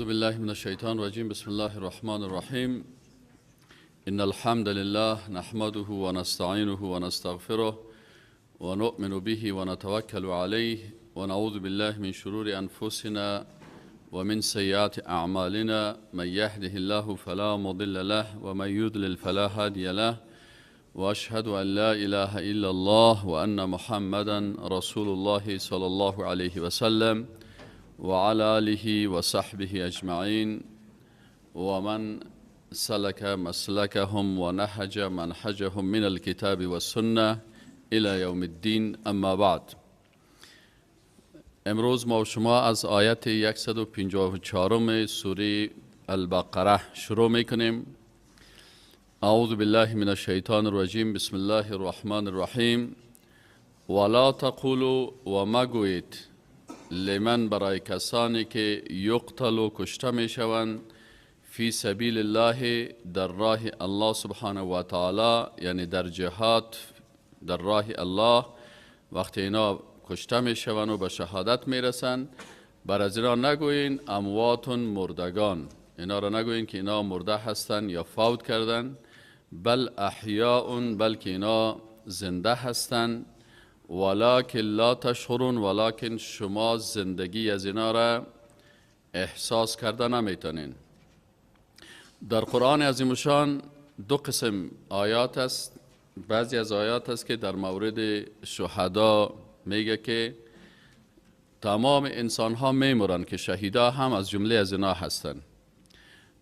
اعوذ بالله من الشیطان الرجیم. بسم الله الرحمن الرحیم. ان الحمد لله نحمده ونستعینه ونستغفره ونؤمن به ونتوکل علیه ونعوذ بالله من شرور انفسنا ومن سیئات اعمالنا. من یهده الله فلا مضل له ومن یضلل فلا هادی له. واشهد ان لا اله الا الله وان محمدا رسول الله صلی الله علیه وسلم وعلى آله وصحبه اجمعین ومن سلك مسلكهم ونهج منهجهم من الكتاب والسنة الى یوم الدین. اما بعد، امروز ما و شما از آیت 154 سوره البقره شروع میکنیم. اعوذ بالله من الشیطان الرجیم. بسم الله الرحمن الرحیم. ولا تقولوا، و مگویید، لمن، برای کسانی که، یقتل، کشته میشوند، فی سبیل الله، در راه الله سبحانه و تعالی، یعنی در جهاد در راه الله، وقتی اینا کشته میشوند و به شهادت میرسند، بر از اینا نگویین اموات، مردگان. اینا را نگویین که اینا مرده هستند یا فوت کردن. بل احیاء، بلکه اینا زنده هستند. ولکن لا تشعرون، ولکن شما زندگی از اینا را احساس کرده نمیتونین. در قرآن عظیم الشان دو قسم آیات است. بعضی از آیات است که در مورد شهدا میگه که تمام انسان ها میمرن که شهیدا هم از جمله از اینا هستند.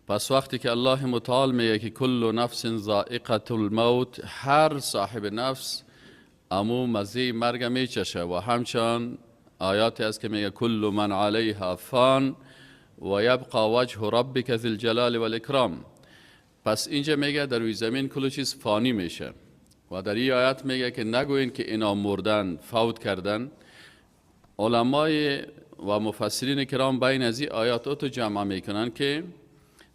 پس وقتی که الله متعال میگه که کل نفس ذائقة الموت، هر صاحب نفس امو مزه مرگ میچشه. و همچنان آیاتی است که میگه کل من علیها فان و یبقى وجه ربک ذی الجلال والاکرام. پس اینجا میگه در روی زمین کل چیز فانی میشه و در این آیت میگه که نگوین که اینا مردن، فوت کردن. علمای و مفسرین کرام بین از این آیات تو جمع میکنن که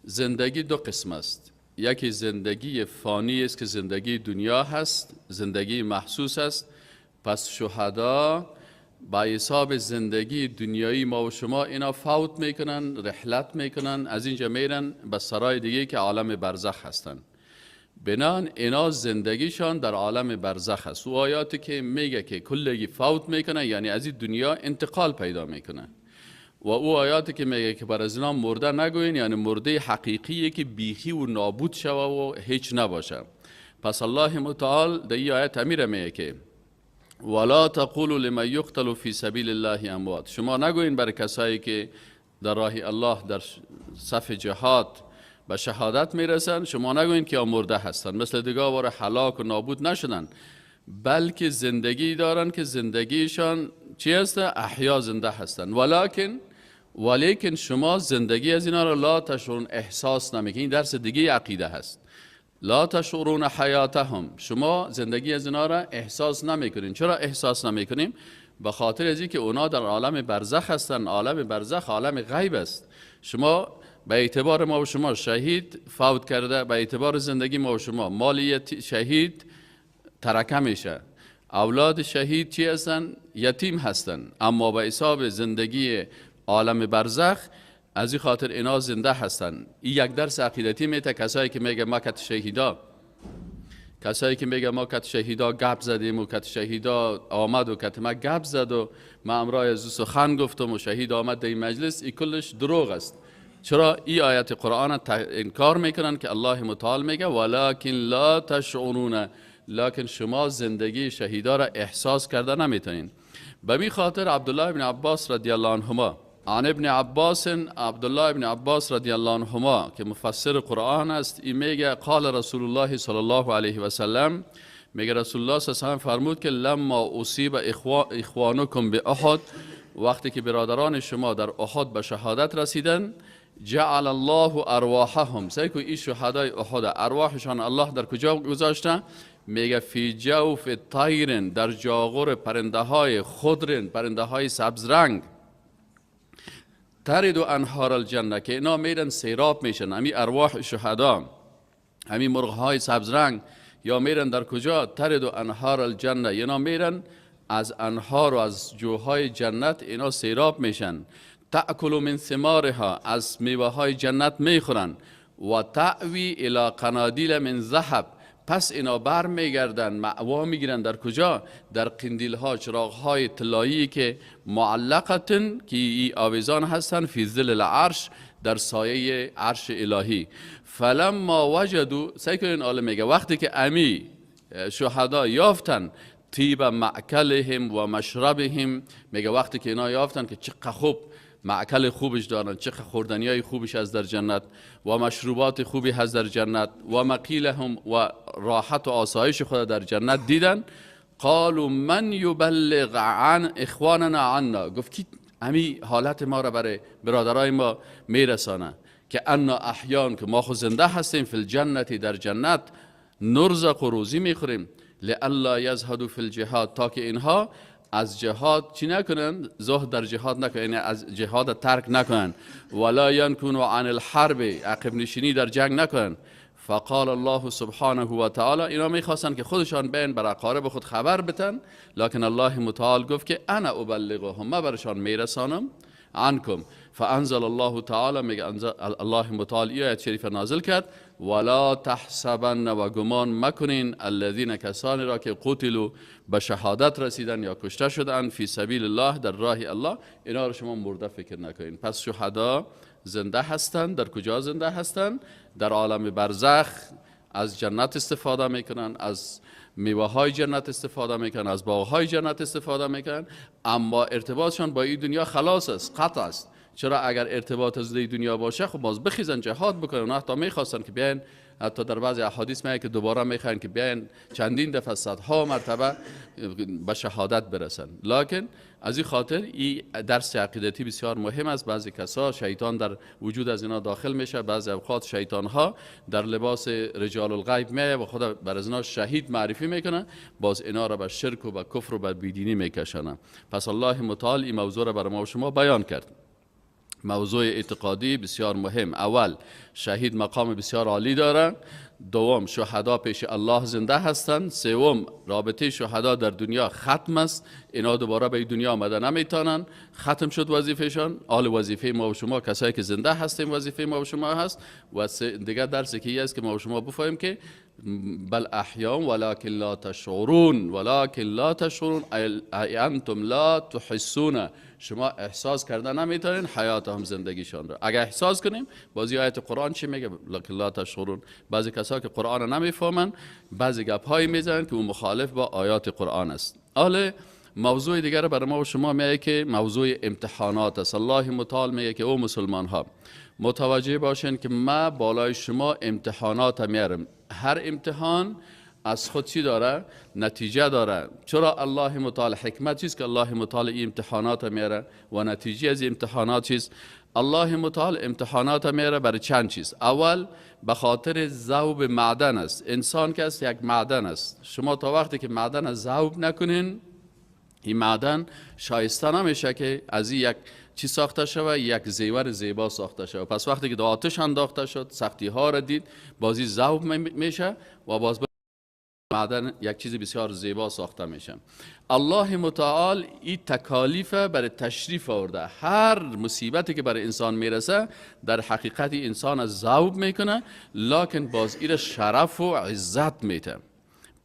زندگی دو قسم است. یکی زندگی فانی است که زندگی دنیا هست، زندگی محسوس است. پس شهدا با حساب زندگی دنیایی ما و شما اینا فوت میکنن، رحلت میکنن، از اینجا میرن به سرای دیگه که عالم برزخ هستن. بنان اینا زندگیشان در عالم برزخ است. و آیاتی که میگه که کلگی فوت میکنن، یعنی از این دنیا انتقال پیدا میکنن. و او آیاتی که میگه که بر از اینا مرده نگوین، یعنی مرده حقیقیه که بیخی و نابود شوه و هیچ نباشه. پس الله متعال در این آیت امیره میگه که ولا تقولوا لمن یقتل فی سبیل الله اموات. شما نگوین بر کسایی که در راه الله در صف جهاد به شهادت میرسن، شما نگوین که مرده هستن، مثل دیگه وار هلاک و نابود نشدن، بلکه زندگی دارن که زندگیشان چی هست؟ احیا، زنده هستن. ولیکن شما زندگی از اینا را لا تشعرون، احساس نمیکنین. این درس دیگه عقیده هست. لا تشعرون حیاتهم، شما زندگی از اینا را احساس نمیکنین. چرا احساس نمیکنیم؟ به خاطر از اینکه اونا در عالم برزخ هستن. عالم برزخ عالم غیب است. شما به اعتبار ما و شما شهید فوت کرده، به اعتبار زندگی ما و شما مال شهید ترکه میشه، اولاد شهید چی هستن؟ یتیم هستن. اما به حساب زندگی عالم برزخ از این خاطر اینا زنده هستن. این یک درس عقیدتی میته. کسایی که میگه ما کت شهیدا گپ زدیم و کت شهیدا آمد و کت ما گپ زد و ما امرای از سخن گفتم و شهید آمد در این مجلس، این کلش دروغ است. چرا این آیت قرآن انکار میکنن که الله متعال میگه ولکن لا تشعرون، لکن شما زندگی شهیدا را احساس کرده نمیتونین. به می خاطر عبدالله بن عباس رضی الله عنهما، عن ابن عباس، عبدالله ابن عباس رضی الله عنهما که مفسر قرآن است، این میگه قال رسول الله صلی الله علیه و سلم، میگه رسول الله صلی الله علیه و سلم فرمود که لما اصیب اخوانکم به احد، وقتی که برادران شما در احد به شهادت رسیدن، جعل الله ارواحهم، سیکو این شهدای احد ارواحشان الله در کجا گذاشته؟ میگه فی جوف طیر، در جاغور پرنده های خضر، پرنده های سبز رنگ، ترد انهار الجنه، که اینا میرن سیراب میشن. همی ارواح شهدا، همی مرغ های سبز رنگ یا میرن در کجا؟ ترد انهار الجنه، اینا میرن از انهار و از جوهای جنت اینا سیراب میشن. تأکل من ثمارها، از میوه های جنت میخورن. و تأوی الی قنادیل من ذهب، پس اینا بر میگردن، مأوا میگیرن در کجا؟ در قندیل ها، چراغ های طلایی که معلقتن، که ای آویزان هستن، فی ظل العرش، در سایه عرش الهی. فلما وجدوا، سعی کنین عالم میگه وقتی که امی شهدا یافتن طیب مأکلهم و مشربهم، میگه وقتی که اینا یافتن که چقدر خوب مأکل خوبش دارن، چه خوردنی های خوبش هست در جنت و مشروبات خوبی هست در جنت و مقیلهم و راحت و آسایش خود در جنت دیدن. قالوا من یبلغ عن اخواننا عنا، گفت کی همی حالت ما را برای برادرای ما میرسانه که انا احیان، که ما خود زنده هستیم، فی الجنت، در جنت، نرزق و روزی میخوریم، لئلا یزهدوا فی الجهاد، تا که اینها از جهاد چی نکنن؟ زهد در جهاد نکنن، یعنی از جهاد ترک نکنن. ولا ینکنوا عن الحرب، عقب نشینی در جنگ نکنن. فقال الله سبحانه و تعالی، اینا میخواستن که خودشان بین بر اقارب خود خبر بتن، لکن الله متعال گفت که انا ابلغهم، ما برشان میرسانم عنکم. فانزل الله تعالی، میگه الله متعال آیت شریف نازل کرد، ولا تحسبن، و گمان مکنین، الذین، کسانی را که قتلوا، به شهادت رسیدن یا کشته شدن، فی سبیل الله، در راه الله، اینا رو شما مرده فکر نکنین. پس شهدا زنده هستند. در کجا زنده هستند؟ در عالم برزخ، از جنت استفاده میکنن، از میوه های جنت استفاده میکنن، از باغ های جنت استفاده میکنن، اما ارتباطشان با این دنیا خلاص است، قطع است. چرا؟ اگر ارتباط از این دنیا باشه خب باز بخیزن جهاد بکنن. اونا حتی میخواستن که بیاین، حتی در بعضی احادیث میگه که دوباره میخواین که بیاین چندین دفعه، صدها مرتبه به شهادت برسن. لکن از این خاطر این درس عقیدتی بسیار مهم است. بعضی کسا شیطان در وجود از اینا داخل میشه، بعضی اوقات شیطان ها در لباس رجال الغیب میه و خدا بر از اینا شهید معرفی میکنه، باز اینا را به شرک و به کفر و به بیدینی میکشنه. پس الله متعال این موضوع را بر ما و شما بیان کرد. موضوع اعتقادی بسیار مهم. اول، شهید مقام بسیار عالی داره. دوم، شهدا پیش الله زنده هستند. سوم، رابطه شهدا در دنیا ختم است، اینا دوباره به دنیا آمده نمیتونن، ختم شد وظیفهشان. آل وظیفه ما و شما کسایی که زنده هستیم وظیفه ما و شما هست. و دیگه درس که است که ما و شما بفهمیم که بل احیاء ولکن لا تشعرون، ولکن لا تشعرون ای انتم لا تحسون، شما احساس کرده نمیتونین حیات هم زندگیشان را. اگر احساس کنیم، بعضی آیت قرآن چی میگه؟ لکن لا تشعرون. بعضی کسا که قرآن نمیفهمن بعضی گپ های میزنن که او مخالف با آیات قرآن است. حالا موضوع دیگر برای ما و شما میگه که موضوع امتحانات است. الله متعال میگه که او مسلمان ها متوجه باشین که ما بالای شما امتحانات میارم. هر امتحان از خود چی داره؟ نتیجه داره. چرا الله متعال حکمت چیست که الله متعال این امتحانات میاره و نتیجه از امتحانات چیست؟ الله متعال امتحانات میاره برای چند چیز. اول به خاطر ذوب معدن است. انسان که است یک معدن است. شما تا وقتی که معدن از ذوب نکنین، این معدن شایسته نمیشه که از این یک چی ساخته شوه، یک زیور زیبا ساخته شوه. پس وقتی که آتش انداخته شد، سختی ها را دید، بازی ذوب میشه و باز معدن یک چیز بسیار زیبا ساخته میشه. الله متعال این تکالیف برای تشریف آورده. هر مصیبتی که برای انسان میرسه در حقیقت انسان از ذوب میکنه، لکن باز این شرف و عزت میده.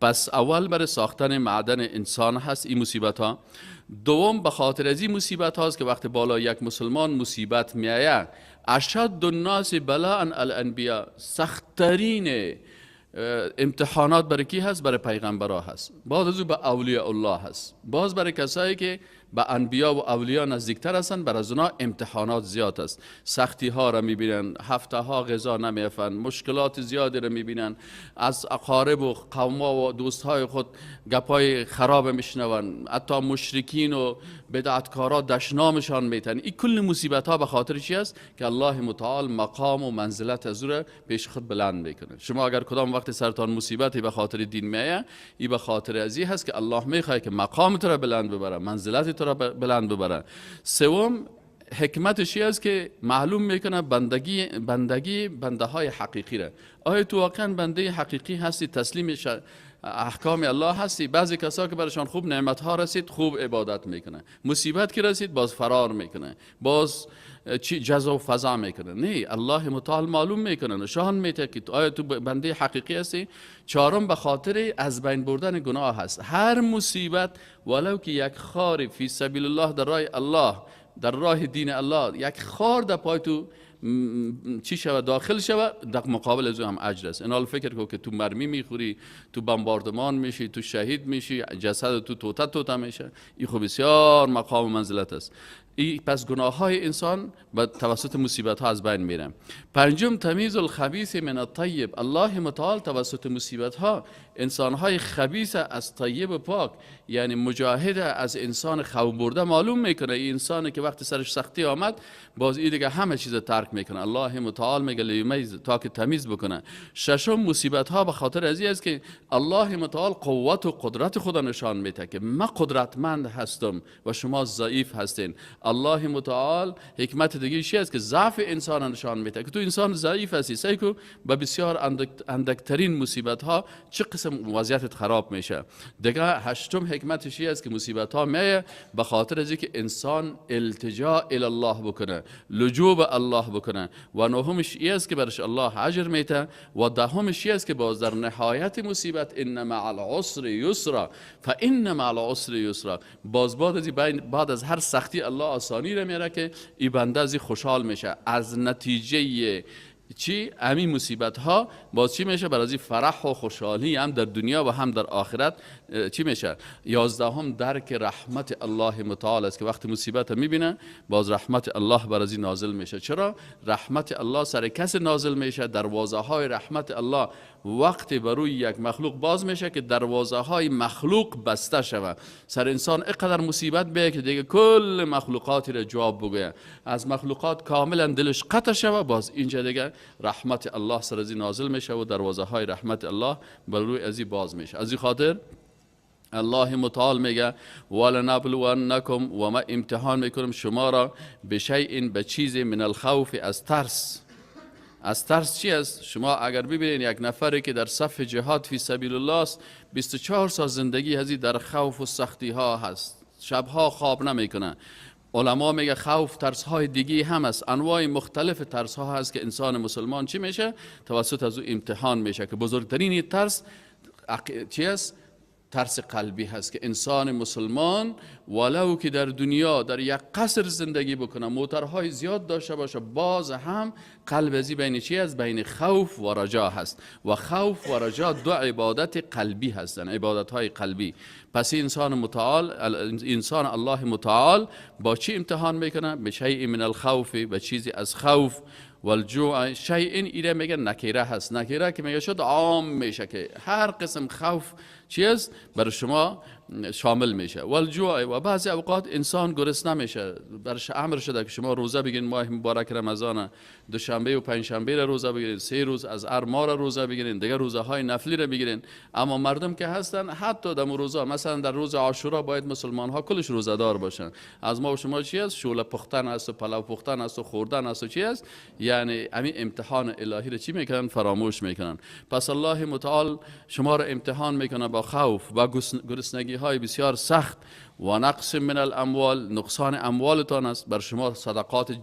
پس اول برای ساختن معدن انسان هست این مصیبت ها. دوم به خاطر از این مصیبت هاست که وقتی بالا یک مسلمان مصیبت میایه، اشد الناس بلاء الانبیاء، سختترین امتحانات برای کی هست؟ برای پیغمبرا هست. باز از او به اولیاء الله هست. باز برای کسایی که به انبیا و اولیا نزدیکتر هستن، بر از اونا امتحانات زیاد است. سختی ها را میبینن، هفته ها غذا نمیفن، مشکلات زیادی را میبینن، از اقارب و قوما و دوست های خود گپای خراب میشنون، حتی مشرکین و بدعتکارا دشنامشان میتن. این کل مصیبت ها به خاطر چی است؟ که الله متعال مقام و منزلت از او را پیش خود بلند میکنه. شما اگر کدام وقت سرتان مصیبتی به خاطر دین میایه، این به خاطر ازی هست که الله میخواد که مقام تو را بلند ببره، منزلت تو را بلند ببره. سوم حکمتش است که معلوم میکنه بندگی بنده های حقیقی را. آیا تو واقعا بنده حقیقی هستی، تسلیم احکام الله هستی؟ بعضی کسا که برشان خوب نعمت ها رسید خوب عبادت میکنه، مصیبت که رسید باز فرار میکنه، باز چی جزا و فضا میکنه. نه، الله متعال معلوم میکنه، نشان میده که آیا تو بنده حقیقی هستی. چهارم به خاطر از بین بردن گناه هست. هر مصیبت ولو که یک خار فی سبیل الله، در راه الله، در راه دین الله، یک خار در پای تو چی شود، داخل شود، در مقابل از او هم اجر است. این حال فکر کن که تو مرمی میخوری، تو بمباردمان میشی، تو شهید میشی، جسد تو توته توته میشه. این خب بسیار مقام و منزلت است. ای پس گناه های انسان به توسط مصیبت ها از بین میره. پنجم تمیز الخبیث من الطیب. الله متعال توسط مصیبت ها انسان های خبیث از طیب پاک، یعنی مجاهد از انسان خو برده معلوم میکنه. این انسانی که وقتی سرش سختی آمد باز این دیگه همه چیز ترک میکنه. الله متعال میگه لیمیز، تا که تمیز بکنه. ششم مصیبت ها به خاطر از این است که الله متعال قوت و قدرت خود نشان میده که من قدرتمند هستم و شما ضعیف هستین. الله متعال حکمت دیگه چی است که ضعف انسان نشان میده که تو انسان ضعیف هستی، سعی کو به بسیار اندکترین مصیبت ها چه قسم وضعیتت خراب میشه. دیگه هشتم حکمتش است که مصیبت ها میه به خاطر از اینکه انسان التجا الی الله بکنه، لجوء به الله بکنه. و نهمش این است که برش الله اجر میده. و دهمش این است که باز در نهایت مصیبت ان مع العسر یسرا فان مع العسر یسرا، باز بعد از هر سختی الله آسانی را میاره که ای بنده از خوشحال میشه. از نتیجه چی؟ همین مصیبت ها باز چی میشه؟ برای فرح و خوشحالی هم در دنیا و هم در آخرت چی میشه؟ 11 درک رحمت الله متعال است که وقتی مصیبت میبینه باز رحمت الله بر نازل میشه. چرا؟ رحمت الله سر کس نازل میشه. دروازه های رحمت الله وقتی بر روی یک مخلوق باز میشه که دروازه های مخلوق بسته شوه. سر انسان اینقدر مصیبت بیه که دیگه کل مخلوقاتی را جواب بگویه، از مخلوقات کاملا دلش قطع شوه، باز اینجا دیگه رحمت الله سر از نازل میشه و دروازه های رحمت الله بر روی ازی باز میشه. از این خاطر الله متعال میگه ولنبلونکم، و ما امتحان میکنم شما را بشیء، به چیزی، من الخوف، از ترس. از ترس چی است؟ شما اگر ببینید یک نفری که در صف جهاد فی سبیل الله است، 24 سال زندگی هزی در خوف و سختی ها هست، شبها خواب نمیکنه. علما میگه خوف ترس های دیگه هم است، انواع مختلف ترس ها هست که انسان مسلمان چی میشه؟ توسط از او امتحان میشه که بزرگترین ترس چی است؟ ترس قلبی هست که انسان مسلمان ولو که در دنیا در یک قصر زندگی بکنه، موترهای زیاد داشته باشه، باز هم قلب ازی بین چی است؟ بین خوف و رجا هست. و خوف و رجا دو عبادت قلبی هستند، عبادت های قلبی. پس انسان متعال، انسان الله متعال با چی امتحان میکنه؟ به شیء من الخوف، به چیزی از خوف، والجوع. شیء ایره میگه نکیره هست، نکیره که میگه شد عام میشه که هر قسم خوف چی است برای شما شامل میشه. والجوع، و بعضی اوقات انسان گرسنه میشه، برش امر شده که شما روزه بگیرین، ماه مبارک رمضان دوشنبه و پنجشنبه را روزه بگیرین، 3 روز از هر ماه را روزه بگیرین، دیگه روزه های نفلی را بگیرین. اما مردم که هستن حتی در روزه، مثلا در روز عاشورا باید مسلمان ها کلش روزه دار باشن. از ما و شما چی است؟ شوله پختن است و پلو پختن است و خوردن است و چی است؟ یعنی همین امتحان الهی را چی میکنن؟ فراموش میکنن. پس الله متعال شما را امتحان میکنه با خوف و گرسنگی های بسیار سخت، و نقص من الاموال، نقصان اموالتان است. بر شما صدقات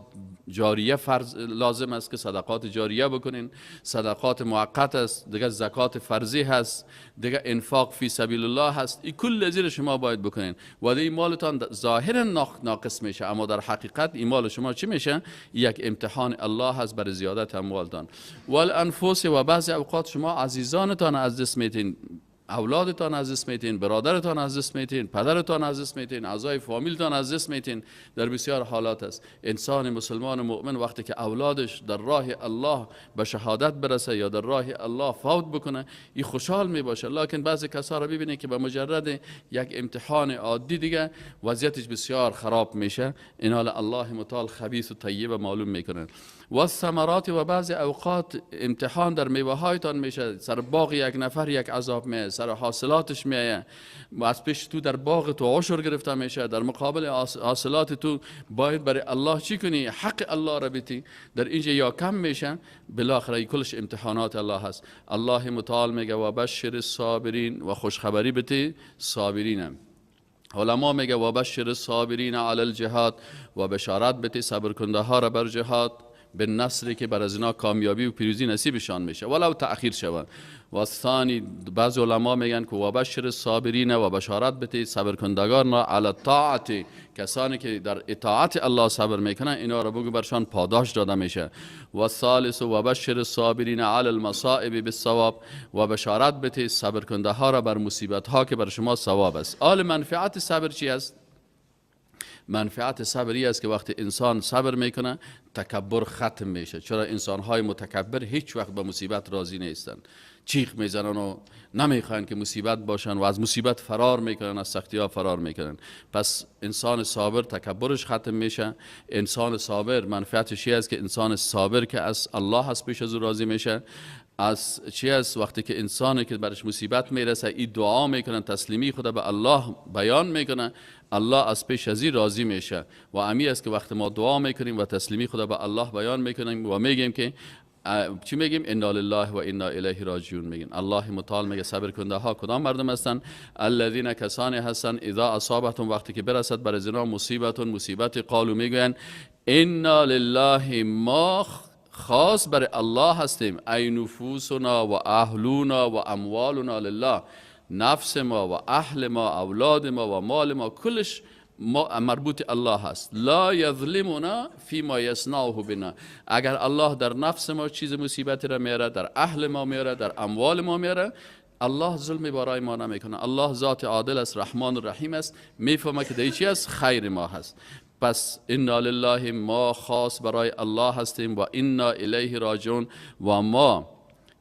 جاریه فرض لازم است که صدقات جاریه بکنین، صدقات موقت است، دیگه زکات فرضی هست، دیگه انفاق فی سبیل الله هست. این کل زیر شما باید بکنین و این مالتان ظاهرا ناقص میشه، اما در حقیقت این مال شما چی میشه؟ یک امتحان الله هست بر زیادت اموالتان. والانفس، و بعضی اوقات شما عزیزانتان از دست میتین، اولادتان از دست میتین، برادرتان از دست میتین، پدرتان از دست میتین، اعضای فامیلتان از دست میتین. در بسیار حالات است انسان مسلمان مؤمن وقتی که اولادش در راه الله به شهادت برسه یا در راه الله فوت بکنه، این خوشحال میباشه. لکن بعضی کسا را ببینید که به مجرد یک امتحان عادی دیگه وضعیتش بسیار خراب میشه. این حال الله متعال خبیث و طیب معلوم میکنه. و ثمرات، و بعضی اوقات امتحان در میوه هایتان میشه. سر باغ یک نفر یک عذاب میه، سر حاصلاتش میایه، از پیش تو در باغ تو عشر گرفته میشه، در مقابل حاصلات تو باید برای الله چی کنی؟ حق الله را بیتی. در اینجا یا کم میشه، بالاخره کلش امتحانات الله هست. الله متعال میگه و بشر الصابرین، و خوشخبری بتی صابرینم. علما میگه و بشر الصابرین علی الجهاد، و بشارت بتی صبر کنده ها را بر جهاد، به نصری که بر از اینا کامیابی و پیروزی نصیبشان میشه ولو تأخیر شود. و ثانی بعض علما میگن که و بشر الصابرین، و بشارت بتی صبر کندگان را علی الطاعت، کسانی که در اطاعت الله صبر میکنن اینا را بگو برشان پاداش داده میشه. و ثالث و بشر الصابرین علی المصائب بالثواب، و بشارت بتی صبر کنده ها را بر مصیبت ها که بر شما ثواب است. آل منفعت صبر چی است؟ منفعت صبری است که وقتی انسان صبر میکنه تکبر ختم میشه. چرا انسان های متکبر هیچ وقت به مصیبت راضی نیستن، چیخ میزنن و نمیخواین که مصیبت باشن و از مصیبت فرار میکنن، از سختی ها فرار میکنن. پس انسان صابر تکبرش ختم میشه. انسان صابر منفعتش است که انسان صابر که از الله هست پیش از او راضی میشه. از چی است؟ وقتی که انسانی که برش مصیبت میرسه این دعا میکنن، تسلیمی خود به الله بیان میکنه، الله از پیش از این راضی میشه. و امی است که وقتی ما دعا میکنیم و تسلیمی خود به الله بیان میکنیم و میگیم که چی میگیم؟ انا لله و انا الیه راجعون میگیم. الله متعال میگه صبر کننده ها کدام مردم هستند؟ الذین کسانی هستند اذا اصابتهم، وقتی که برسد بر از اینا مصیبتون مصیبت، قالوا میگوین انا لله، ما خاص بر الله هستیم، ای نفوسنا و اهلونا و اموالنا لله، نفس ما و اهل ما، اولاد ما و مال ما، کلش ما مربوط الله هست. لا یظلمنا فیما یصنعه بنا، اگر الله در نفس ما چیز مصیبت را میاره، در اهل ما میاره، در اموال ما میاره، الله ظلم برای ما نمیکنه. الله ذات عادل است، رحمان و رحیم است، میفهمه که در چی است؟ خیر ما هست. پس انا لله، ما خاص برای الله هستیم، و انا الیه راجعون، و ما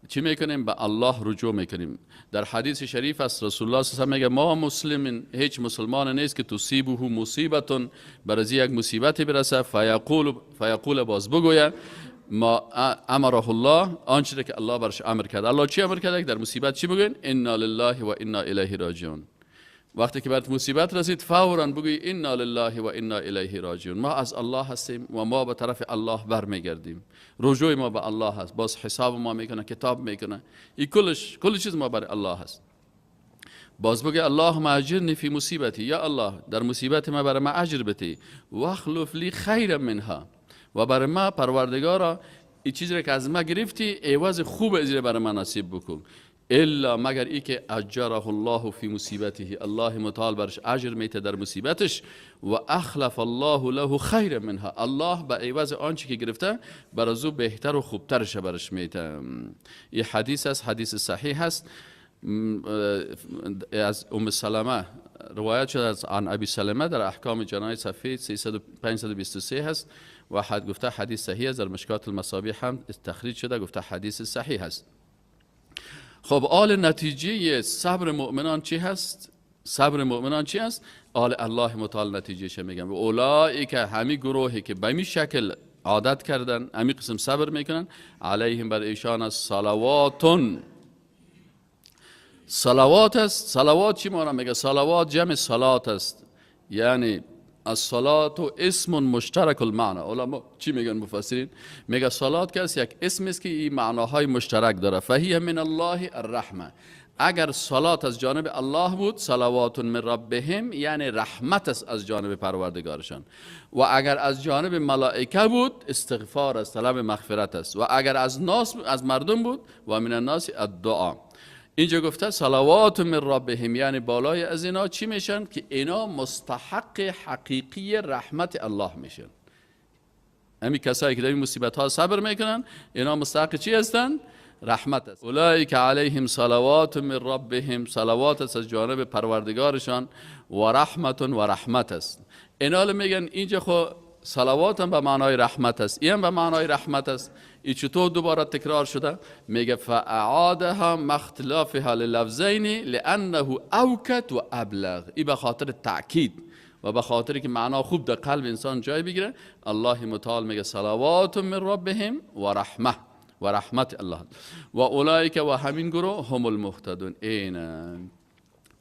چی میکنیم؟ به الله رجوع میکنیم. در حدیث شریف است رسول الله صلی الله علیه و میگه ما مسلمین، هیچ مسلمان نیست که تصیبه مصیبتون، بر از یک مصیبتی برسه، فیقول باز بگوید ما امره الله، آنچه که الله برش امر کرد. الله چی امر کرده؟ در مصیبت چی بگوین؟ انا لله و انا الیه راجعون. وقتی که برات مصیبت رسید فوراً بگوی انا لله و انا الیه راجعون، ما از الله هستیم و ما به طرف الله برمیگردیم، رجوع ما به الله هست، باز حساب ما میکنه، کتاب میکنه، این کلش کل چیز ما برای الله هست. باز بگه اللهم اجرنی فی مصیبتی، یا الله در مصیبت ما برای ما اجر بتی، واخلف لی خیرا منها، و برای ما پروردگارا این چیزی را که از ما گرفتی عوض خوب از برای ما نصیب بکن. الا مگر ای که اجره الله فی مصیبته، الله متعال برش اجر میته در مصیبتش، و اخلف الله له خیر منها، الله به عوض آنچه که گرفته بر از او بهتر و خوبترش برش میته. این حدیث است، حدیث صحیح است، از ام سلمه روایت شده، از عن ابی سلمه در احکام جنایت صفحه 523 هست و حد گفته حدیث صحیح است. در مشکات المصابیح هم تخریج شده، گفته حدیث صحیح است. خب آل نتیجه صبر مؤمنان چی هست؟ صبر مؤمنان چی هست؟ آل الله متعال نتیجهش میگم. و اولئک، همی گروهی که به می شکل عادت کردن، همی قسم صبر میکنن، علیهم بر ایشان از صلواتون، صلوات است. صلوات چی معنی میگه؟ صلوات جمع صلات است، یعنی الصلاة اسم مشترک المعنی. علما چی میگن مفسرین؟ میگه صلات که است یک اسم است که این معناهای مشترک داره. فهی من الله الرحمه، اگر صلات از جانب الله بود، صلوات من ربهم، یعنی رحمت است از جانب پروردگارشان. و اگر از جانب ملائکه بود، استغفار است، طلب مغفرت است. و اگر از ناس، از مردم بود، و من الناس الدعا. اینجا گفته صلوات من ربهم، یعنی بالای از اینا چی میشن؟ که اینا مستحق حقیقی رحمت الله میشن. همین کسایی که در این مصیبت ها صبر میکنن، اینا مستحق چی هستن؟ رحمت است. اولئک علیهم صلوات من ربهم، صلوات است از جانب پروردگارشان، و رحمت و رحمت است. اینا میگن اینجا خو صلوات هم به معنای رحمت است، این هم به معنای رحمت است. این چطور دوباره تکرار شده؟ میگه فاعادها مختلافها للفظین لانه اوکت و ابلغ. این به خاطر تاکید و به خاطر که معنا خوب در قلب انسان جای بگیره، الله متعال میگه صلوات من ربهم و رحمه، و رحمت الله. و اولئک و همین گروه هم المهتدون. این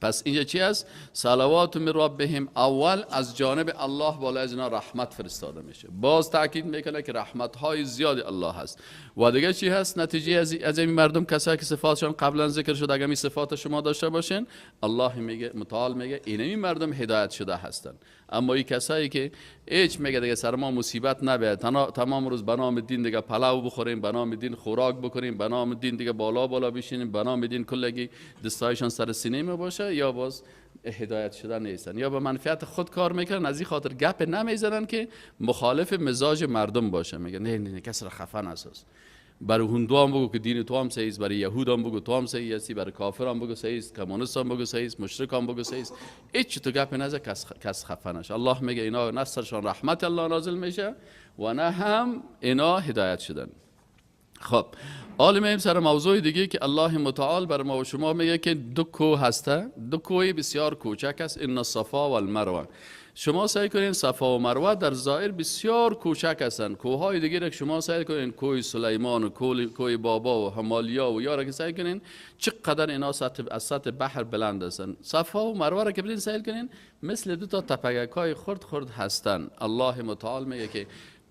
پس اینجا چی است؟ صلوات من ربهم، اول از جانب الله بالا از اینا رحمت فرستاده میشه. باز تاکید میکنه که رحمت های زیاد الله هست. و دیگه چی هست؟ نتیجه از این مردم، کسایی که صفاتشان قبلا ذکر شد، اگر این صفات شما داشته باشین، الله میگه، متعال میگه این مردم هدایت شده هستن. اما این کسایی که هیچ میگه دیگه سر ما مصیبت نبیاد، تمام روز به نام دین دیگه پلاو بخوریم، به نام دین خوراک بکنیم، به نام دین دیگه بالا بالا بشینیم، به نام دین کلگی دستایشان سر سینه می باشه، یا باز هدایت شدن نیستن یا به منفعت خود کار میکنن. از این خاطر گپ نمیزنن که مخالف مزاج مردم باشه. میگه نه نه کس را خفه نساز، برای هندو هم بگو که دین تو هم صحیح است، برای یهود هم بگو تو هم صحیح هستی، برای کافر هم بگو صحیح است، کمونیست هم بگو صحیح است، مشرک هم بگو صحیح است. هیچ تو گپ نزن کس خفه نشه. الله میگه اینا نه سرشان رحمت الله نازل میشه و نه هم اینا هدایت شدن. خب حالا میایم سر موضوع دیگه که الله متعال بر ما و شما میگه که دو کوه هسته، دو کوه بسیار کوچک است، ان الصفا والمروه. شما سعی کنین صفا و مروه در ظاهر بسیار کوچک هستند. کوههای دیگه را که شما سعی کنین، کوه سلیمان و کوه بابا و همالیا و یارا که سعی کنین چقدر اینا از سطح بحر بلند هستند. صفا و مروه را که برین سعی کنین مثل دو تا تپگک های خرد خرد هستند. الله متعال میگه که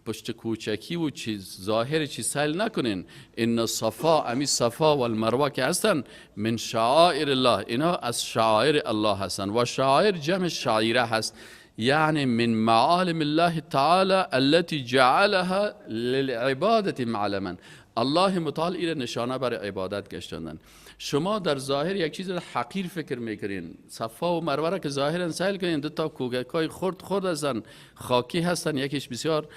پشت کوچکی و چیز ظاهر چیز سیل نکنین. ان صفا، امی صفا و المروه که هستن، من شعائر الله، اینا از شعائر الله هستن. و شعائر جمع شعیره هست، یعنی من معالم الله تعالی التي جعلها للعبادة معلما. الله متعال ایره نشانه برای عبادت گشتندن. شما در ظاهر یک چیز حقیر فکر میکنین، صفا و مروه را که ظاهرا سیل کنین دو تا کوگکای خرد خرد هستن، خاکی هستن، یکیش بسیار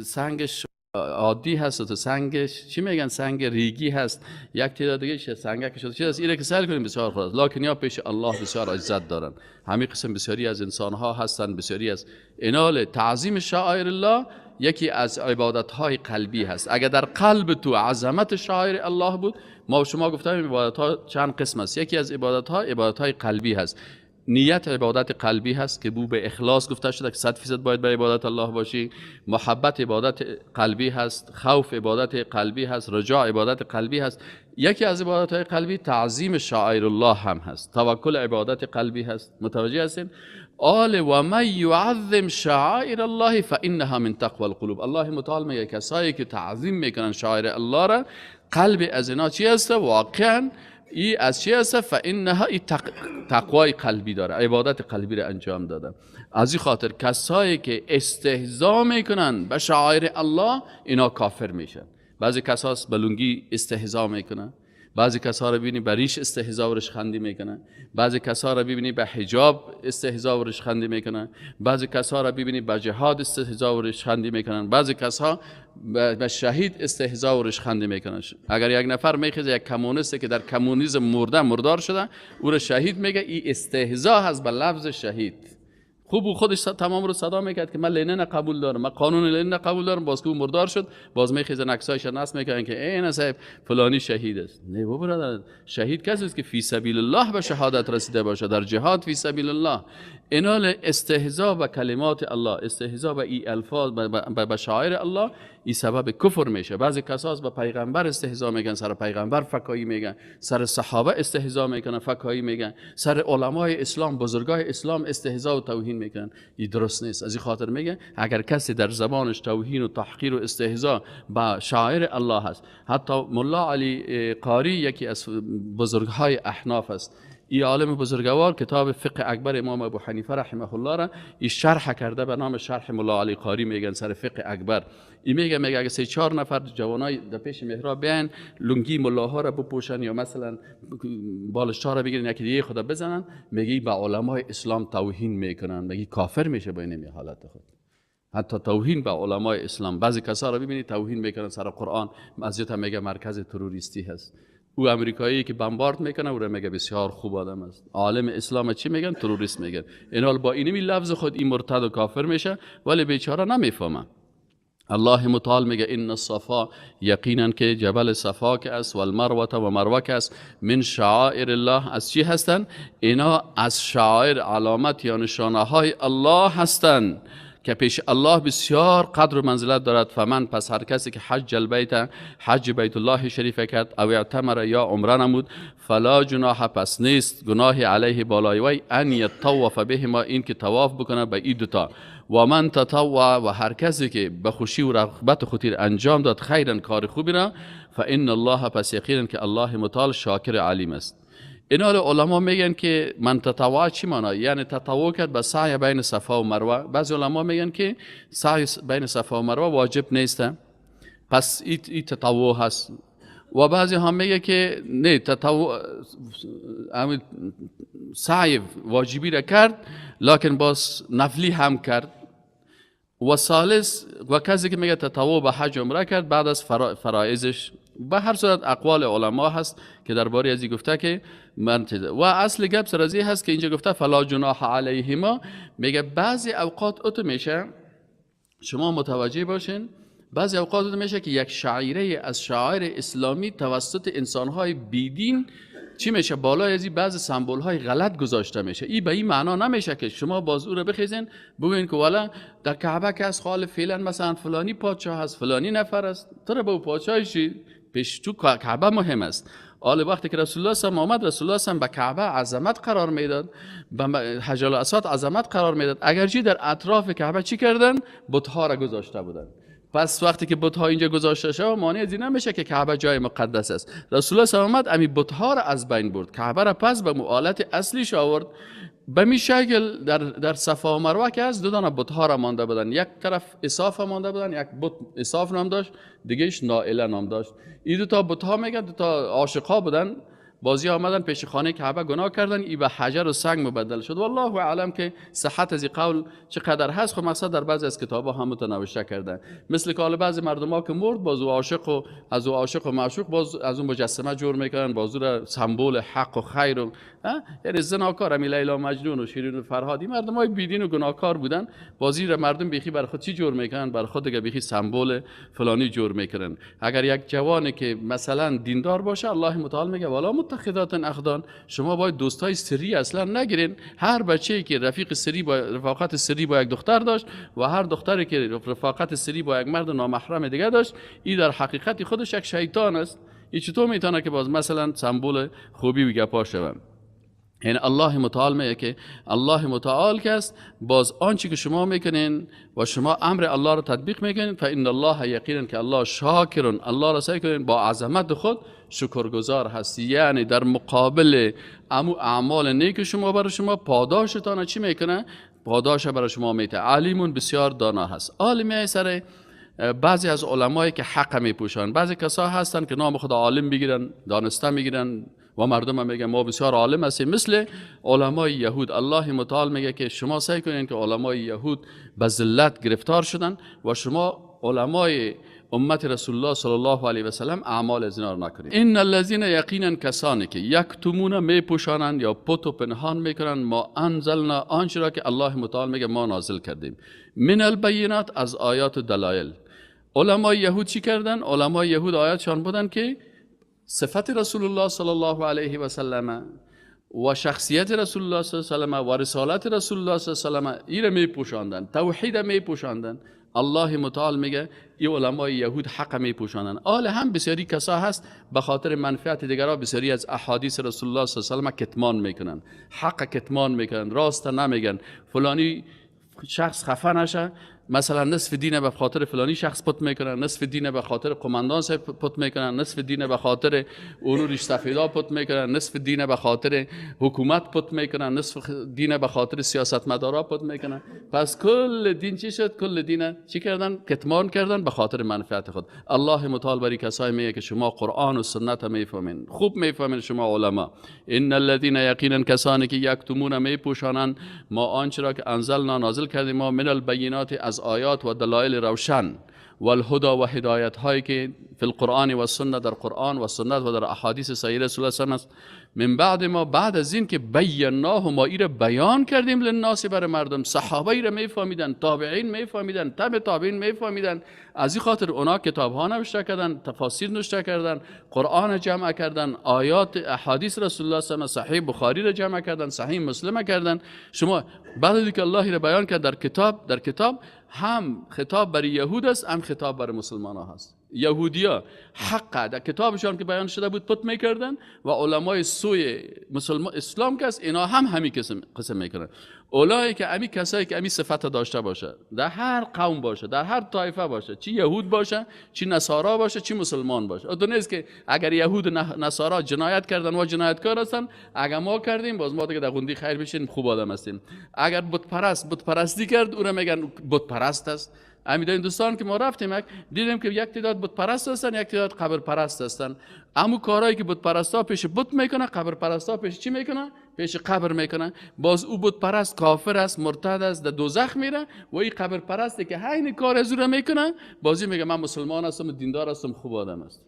سنگش عادی هست و سنگش چی میگن سنگ ریگی هست، یک تعداد دیگه سنگک شده چیز است، ایره که سیل کنین بسیار خرد است، لکن یا پیش الله بسیار عزت دارن. همین قسم بسیاری از انسان ها هستن، بسیاری از انال تعظیم شعائر الله یکی از عبادت های قلبی هست. اگر در قلب تو عظمت شعائر الله بود، ما شما گفتیم عبادت ها چند قسم است، یکی از عبادت ها عبادت های قلبی هست. نیت عبادت قلبی هست که بو به اخلاص گفته شده که 100% باید به عبادت الله باشی. محبت عبادت قلبی هست، خوف عبادت قلبی هست، رجاء عبادت قلبی هست. یکی از عبادت های قلبی تعظیم شعائر الله هم هست. توکل عبادت قلبی هست. متوجه هستین؟ آل و من یعظم شعائر الله فانها من تقوى القلوب. الله متعال میگه کسایی که تعظیم میکنن شعائر الله را، قلب از اینا چی هست؟ واقعا ای از چی هست؟ فانها ای تقوای قلبی داره، عبادت قلبی را انجام داده. از این خاطر کسایی که استهزا میکنن به شعائر الله اینا کافر میشن. بعضی کساس بلونگی استهزا میکنن، بعضی کسا رو ببینی به ریش استهزا و رشخندی میکنن، بعضی کسا رو ببینی به حجاب استهزا و رشخندی میکنن، بعضی کسا رو ببینی به جهاد استهزا و رشخندی میکنن، بعضی کسا به شهید استهزا و رشخندی میکنن. اگر یک نفر میخیزه یک کمونیست که در کمونیسم مرده مردار شده او رو شهید میگه، این استهزا هست به لفظ شهید. خوب او خودش تمام رو صدا میکرد که من لنین قبول دارم، من قانون لنین قبول دارم، باز که او مردار شد باز میخیزن عکسایش نصب میکنن که این صاحب فلانی شهید است. نه بابا برادر، شهید کسی است که فی سبیل الله به شهادت رسیده باشه، در جهاد فی سبیل الله. اینال استهزا به کلمات الله، استهزا به ای الفاظ، به شعائر الله، این سبب کفر میشه. بعضی کساس به پیغمبر استهزا میگن، سر پیغمبر فکایی میگن، سر صحابه استهزا میکنن فکایی میگن، سر علمای اسلام بزرگای اسلام استهزا و توهین میکنن. این درست نیست. از این خاطر میگه اگر کسی در زبانش توهین و تحقیر و استهزا به شعائر الله هست، حتی ملا علی قاری یکی از بزرگهای احناف است، ای عالم بزرگوار کتاب فقه اکبر امام ابو حنیفه رحمه الله را ای شرح کرده به نام شرح ملا علی قاری میگن سر فقه اکبر. ای میگه اگه 3-4 نفر جوانای در پیش محراب بیان لنگی ملاها را بپوشن یا مثلا بالشت‌ها را بگیرن یکی دیگه خدا بزنن، میگه به علمای اسلام توهین میکنن، میگه کافر میشه با این حالت خود. حتی توهین به علمای اسلام، بعضی کسا را ببینید توهین میکنن سر قرآن، مسجد هم میگه مرکز تروریستی هست. او امریکایی که بمبارد میکنه او را میگه بسیار خوب آدم است. عالم اسلام چی میگن؟ تروریست میگن. اینال با اینمی لفظ خود این مرتد و کافر میشه، ولی بیچاره نمیفهمه. الله متعال میگه ان الصفا، یقینا که جبل صفا که است، والمروه و مروه که است، من شعائر الله، از چی هستن؟ اینا از شعائر، علامت یا نشانه های الله هستن. که پیش الله بسیار قدر و منزلت دارد. فمن پس هر کسی که حج البیت، حج بیت الله شریف کرد، او اعتمر یا عمره نمود، فلا جناح پس نیست گناه علیه بالای وی، ان یطوف بهما این که طواف بکنه به این دوتا. و من تطوع و هر کسی که به خوشی و رغبت خودی انجام داد خیرا کار خوبی را، فان الله پس یقینا که الله متعال شاکر علیم است. اینا علما میگن که من تطوع چی معنا؟ یعنی تطوع کرد به سعی بین صفا و مروه. بعضی علما میگن که سعی بین صفا و مروه واجب نیست، پس این تطوع هست. و بعضی هم میگه که نه، تطوع سعی واجبی را کرد لکن باز نفلی هم کرد. و ثالث و کسی که میگه تطوع به حج عمره کرد بعد از فرائضش. به هر صورت اقوال علما هست که درباره ازی گفته که من و اصل گپ سر ازی هست که اینجا گفته فلا جناح علیهما. میگه بعضی اوقات اتو میشه، شما متوجه باشین، بعضی اوقات اتو میشه که یک شعیره از شعائر اسلامی توسط انسانهای بیدین چی میشه، بالای ازی بعضی سمبول های غلط گذاشته میشه. این به این معنا نمیشه که شما باز او رو بخیزین بگوین که والا در کعبه که از خال فعلا مثلا فلانی پادشاه هست، فلانی نفر است، تو رو به او پادشاهی پیش تو کعبه مهم است. حالا وقتی که رسول الله صلی آمد، رسول الله صلی به کعبه عظمت قرار میداد، به حجر الاسود عظمت قرار میداد، اگرچه در اطراف کعبه چی کردن؟ بت‌ها را گذاشته بودن. پس وقتی که بت‌ها اینجا گذاشته شد، مانع از این نمیشه که کعبه جای مقدس است. رسول الله صلی آمد امی بت‌ها را از بین برد، کعبه را پس به حالت اصلیش آورد. به می شکل در صفا و مروه که از دو دانه بت‌ها را مانده بودن، یک طرف اساف مانده بودن، یک بت اساف نام داشت، دیگهش نائله نام داشت. این دو تا بت‌ها میگن دو تا عاشق‌ها بودن، بازی آمدن پیش خانه کعبه گناه کردن، ای به حجر و سنگ مبدل شد. والله اعلم که صحت از این قول چقدر هست. خب مقصد در بعضی از کتاب‌ها هم متنوشته کردن، مثل که حالا بعضی مردم‌ها که مرد باز او عاشق و از او عاشق و معشوق باز از اون مجسمه جور میکنن، باز او را سمبل حق و خیر و یعنی زناکار، امی لیلا مجنون و شیرین و فرهادی مردمای بیدین و گناهکار بودن، بازی را مردم بیخی بر خود چی جور میکنن؟ بر خود دیگه بیخی سمبل فلانی جور میکنن. اگر یک جوانی که مثلا دیندار باشه، الله متعال میگه والا متخذات اخدان، شما باید دوستای سری اصلا نگیرین. هر بچه‌ای که رفیق سری با رفاقت سری با یک دختر داشت و هر دختری که رفاقت سری با یک مرد نامحرم دیگه داشت، این در حقیقت خودش یک شیطان است. این چطور میتونه که باز مثلا سمبل خوبی و گپا شوه؟ یعنی الله متعال میگه که الله متعال که است، باز آنچه که شما میکنین و شما امر الله رو تطبیق میکنین، فان الله یقینا که الله شاکر، الله را سعی کنین با عظمت خود شکرگزار هست. یعنی در مقابل امو اعمال نیک شما برای شما پاداشتان چی میکنه؟ پاداش برای شما میته. علیمون بسیار دانا هست. عالمی سر بعضی از علمایی که حق میپوشن، بعضی کسا هستن که نام خدا عالم میگیرن، دانسته میگیرن و مردم هم میگن ما بسیار عالم هستیم، مثل علمای یهود. الله متعال میگه که شما سعی کنین که علمای یهود به ذلت گرفتار شدن و شما علمای امت رسول الله صلی الله علیه و سلم اعمال از اینا رو نکنید. ان الذین یقینا کسانی که یکتمون میپوشانند یا پت و پنهان میکنن ما انزلنا، آنچه را که الله متعال میگه ما نازل کردیم، من البینات از آیات و دلایل. علمای یهود چی کردن؟ علمای یهود آیاتشان بودن که صفت رسول الله صلی الله علیه و سلم و شخصیت رسول الله صلی الله علیه و سلم و رسالت رسول الله صلی الله علیه و سلم ایره میپوشاندن، توحید میپوشاندن. الله متعال میگه این علمای یهود حق میپوشانند. آل هم بسیاری کسا هست به خاطر منفعت دیگران بسیاری از احادیث رسول الله صلی الله علیه و سلم کتمان میکنن، حق کتمان میکنن، راست نمیگن. فلانی شخص خفه نشه، مثلا نصف دین به خاطر فلانی شخص پت میکنن، نصف دین به خاطر قماندان صاحب پت میکنن، نصف دین به خاطر اونو ریش سفیدا پت میکنن، نصف دین به خاطر حکومت پت میکنن، نصف دین به خاطر سیاستمدارا پت میکنن. پس کل دین چی شد؟ کل دین چی کردن؟ کتمان کردن به خاطر منفعت خود. الله متعال بری کسایی میگه که شما قرآن و سنت میفهمین، خوب میفهمین شما علما. ان الذين یقینا کسانی که یکتمون میپوشانند ما آنچه را که انزلنا نازل کردیم ما من البینات از آیات و دلایل روشن و الهدى و هدایت هایی که فی القرآن و سنت، در قرآن و سنت و در احادیث صحیح رسول الله است، من بعد ما، بعد از این که بیناه، ما ایره بیان کردیم، للناس برای مردم. صحابه ایره میفهمیدن، تابعین میفهمیدن، تبع تابعین میفهمیدن. از این خاطر اونا کتاب ها نوشته کردن، تفاسیر نوشته کردن، قرآن جمع کردن، آیات احادیث رسول الله صلی الله علیه و صحیح بخاری را جمع کردن، صحیح مسلم کردن. شما بعد از اینکه الله را بیان کرد در کتاب، در کتاب هم خطاب برای یهود است، هم خطاب برای مسلمان ها هست. یهودیا حق در کتابشان که بیان شده بود پت میکردن و علمای سوی مسلمان اسلام که است اینا هم همین قسم میکنن. اولایی که امی کسایی که امی صفت داشته باشه، در هر قوم باشه، در هر طایفه باشه، چی یهود باشه، چی نصارا باشه، چی مسلمان باشه. اون نیست که اگر یهود نصارا جنایت کردن و جنایتکار هستن، اگر ما کردیم باز ما دیگه در غندی خیر بشیم، خوب آدم هستیم. اگر بت پرست بت پرستی کرد، او را میگن بت پرست است. همین در هندوستان که ما رفتیم دیدیم که یک تعداد بت پرست هستن، یک تعداد قبر پرست هستن. امو کارهایی که بت پرستا پیش بت میکنه، قبر پرستا پیش چی میکنه؟ پیش قبر میکنه. باز او بت پرست کافر است، مرتد است، در دوزخ میره و این قبر پرستی که همین کار از او را میکنه، بازی میگه من مسلمان هستم، دیندار هستم، خوب آدم هستم.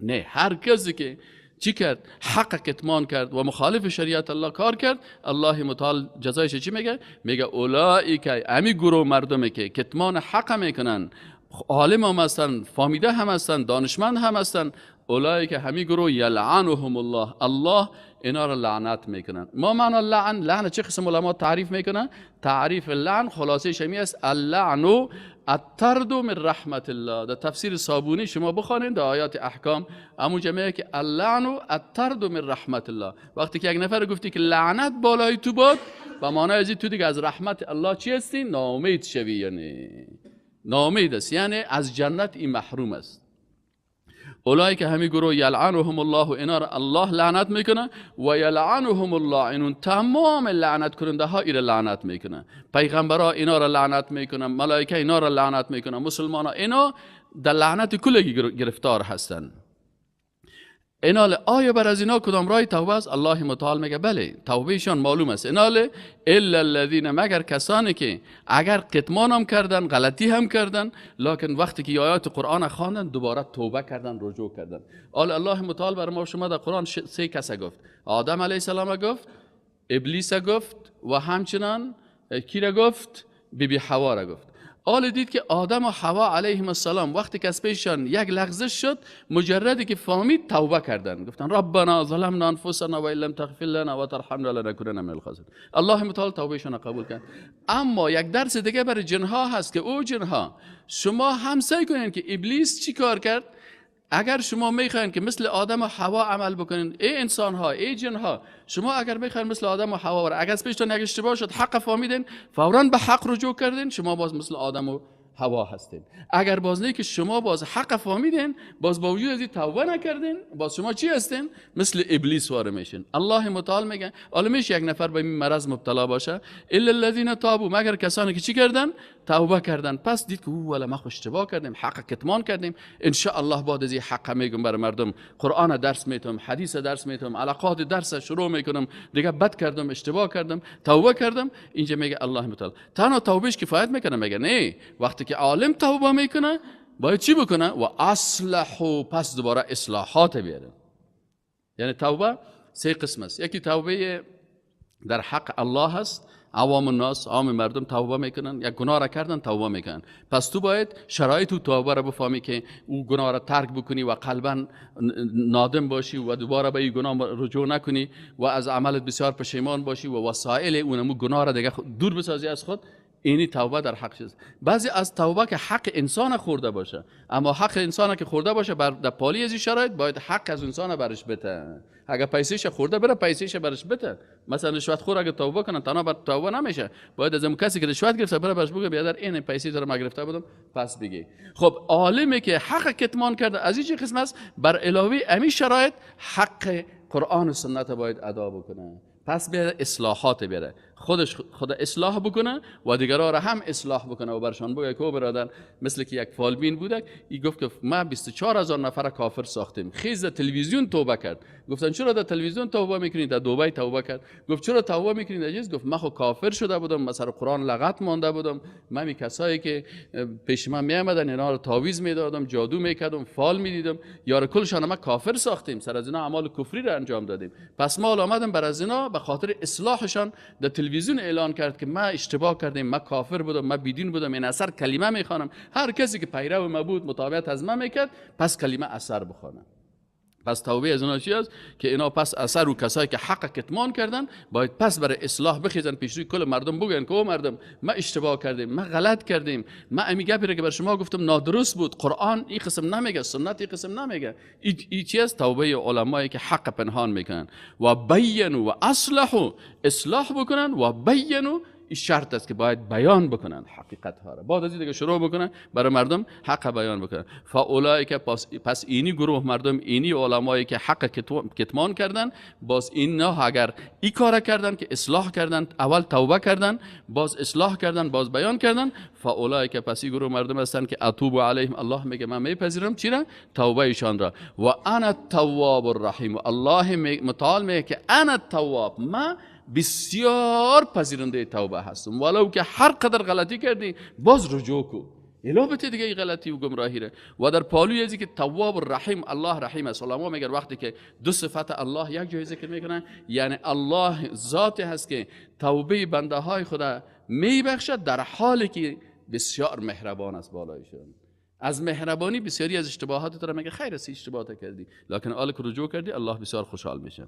نه، هر کسی که چی کرد؟ حق کتمان کرد و مخالف شریعت الله کار کرد، الله متعال جزایش چی میگه؟ میگه اولئک، امی گروه مردمی که کتمان حق میکنن، عالم هم هستن، فامیده هم هستن، دانشمند هم هستن، اولئک همی گروه یلعنهم الله، الله اینا را لعنت میکنن. ما معنا لعن، لعن چه قسم علما تعریف میکنن؟ تعریف لعن خلاصه شمی است اللعن الطرد من رحمت الله. در تفسیر صابونی شما بخوانید در آیات احکام همون جمعه که اللعن الطرد من رحمت الله. وقتی که یک نفر گفتی که لعنت بالای تو باد، به معنای از تو دیگه از رحمت الله چی هستی؟ ناامید شوی، یعنی ناامید است، یعنی از جنت این محروم است. اولئک همی گروه یلعنهم الله، اینا را الله لعنت میکنه و یلعنهم اللاعنون، تمام لعنت کننده ها ایرا لعنت میکنه. پیغمبرا اینا را لعنت میکنه، ملائکه اینا را لعنت میکنه، مسلمان ها اینا در لعنت کلگی گرفتار هستند. اینال آیا بر از اینا کدام رای توبه است؟ الله متعال میگه بله، توبهشان معلوم است. اینال الا الذین، مگر کسانی که اگر کتمان هم کردن، غلطی هم کردن، لکن وقتی که آیات قرآن خواندن دوباره توبه کردن، رجوع کردن. آل الله متعال بر ما شما در قرآن سه کس گفت: آدم علیه السلام گفت، ابلیس گفت و همچنان کی را گفت؟ بی بی حوا را گفت. آل دید که آدم و حوا علیهم السلام وقتی که از پیشان یک لغزش شد، مجردی که فهمید توبه کردن، گفتن ربنا ظلمنا انفسنا و ان لم تغفر لنا و ترحمنا لنکونن من الخاسرین. الله متعال توبهشان قبول کرد. اما یک درس دیگه برای جنها هست که او جنها شما هم سعی کنین که ابلیس چی کار کرد. اگر شما میخواین که مثل آدم و حوا عمل بکنین، ای انسان ها، ای جن ها، شما اگر میخواین مثل آدم و حوا، اگر از پیشتان یک اشتباه شد، حق فهمیدین، فوراً به حق رجوع کردین، شما باز مثل آدم و حوا هستین. اگر باز نه که شما باز حق فهمیدین، باز با وجود از این توبه نکردین، باز شما چی هستین؟ مثل ابلیس واره میشین. الله متعال میگه حالا میشه یک نفر به این مرض مبتلا باشه، الا الذین تابوا، مگر کسانی که چی کردن؟ توبه کردن. پس دید که او ولی ما اشتباه کردیم، حق کتمان کردیم، ان شاء الله بعد از این حق میگم برای مردم، قرآن درس میتم، حدیث درس میتم، علاقات درس شروع میکنم، دیگه بد کردم، اشتباه کردم، توبه کردم. اینجا میگه الله متعال تنها توبهش کفایت میکنه؟ میگه نه، وقتی که عالم توبه میکنه باید چی بکنه؟ و اصلحوا، پس دوباره اصلاحات بیاره. یعنی توبه سه قسم است. یکی توبه در حق الله هست، عوام الناس، عام مردم توبه میکنن، یک گناه را کردن توبه میکنن. پس تو باید شرایط او توبه را بفهمی که او گناه را ترک بکنی و قلبا نادم باشی و دوباره به این گناه رجوع نکنی و از عملت بسیار پشیمان باشی و وسایل اونمو گناه را دیگه دور بسازی از خود. اینی توبه در حق چیز. بعضی از توبه که حق انسان خورده باشه، اما حق انسان که خورده باشه بر در پالی از این شرایط باید حق از انسان برش بده. اگر پیسهش خورده بره پیسهش برش بده. مثلا رشوت خور اگه توبه کنه تنها بر توبه نمیشه، باید از اون کسی که رشوت گرفته بره برش بگه بیادر این پیسه تو رو ما گرفته بودم پس بگی. خب عالمی که حق کتمان کرده از این قسم است، بر علاوه امی شرایط حق قرآن و سنت باید ادا بکنه. پس بیاره اصلاحات بیاره. خودش خود اصلاح بکنه و دیگران را هم اصلاح بکنه و برشان بگه که برادر، مثل که یک فالبین بوده، ای گفت که ما 24,000 نفر کافر ساختیم. خیز در تلویزیون توبه کرد. گفتن چرا در تلویزیون توبه میکنی؟ در دبی توبه کرد. گفت چرا توبه میکنی؟ در چیز گفت من خو کافر شده بودم، مثلا قرآن لغت مانده بودم، من می کسایی که پیش من میامدن اینا رو تعویذ میدادم، جادو میکردم، فال میدیدم، یار کلشان ما کافر ساختیم، سر از اینا اعمال کفری را انجام دادیم. پس ما آمدم بر از اینا به خاطر اصلاحشان در تلویزیون اعلان کرد که ما اشتباه کردیم، ما کافر بودم، ما بیدین بودم، این اثر کلمه میخوانم، هر کسی که پیرو ما بود متابعت از ما میکرد پس کلمه اثر بخوانم. پس توبه از اینا چی است؟ که اینا پس اثر و کسایی که حق کتمان کردن باید پس برای اصلاح بخیزن، پیش روی کل مردم بگن که او مردم ما اشتباه کردیم، ما غلط کردیم، ما امی گپی که بر شما گفتم نادرست بود، قرآن این قسم نمیگه، سنت این قسم نمیگه. ای چی است؟ توبه علمایی که حق پنهان میکنن و بینوا و اصلحوا، اصلاح بکنن و بینوا، این شرط است که باید بیان بکنن حقیقت ها را. بعد از این دیگه شروع بکنن برای مردم حق بیان بکنن. فاولئک، پس اینی گروه مردم، اینی علمایی که حق کتمان کردن، باز اینا اگر این کار کردن که اصلاح کردن، اول توبه کردن، باز اصلاح کردن، باز بیان کردن، فاولئک، پس این گروه مردم هستن که اتوب علیهم، الله میگه من میپذیرم چی را؟ توبه ایشان را. و انا التواب الرحیم، الله متعال میگه که انا التواب، من بسیار پذیرنده توبه هستم، ولو که هر قدر غلطی کردی باز رجوع کو، الا بته دیگه غلطی و گمراهی ره. و در پالوی ازی که تواب الرحیم، الله رحیم است. علما میگن وقتی که دو صفت الله یک جای ذکر میکنن، یعنی الله ذاتی هست که توبه بنده های خدا میبخشد در حالی که بسیار مهربان است بالایشان. از مهربانی بسیاری از اشتباهات تو را میگه خیر است اشتباهات کردی، لکن حالا که رجوع کردی الله بسیار خوشحال میشه.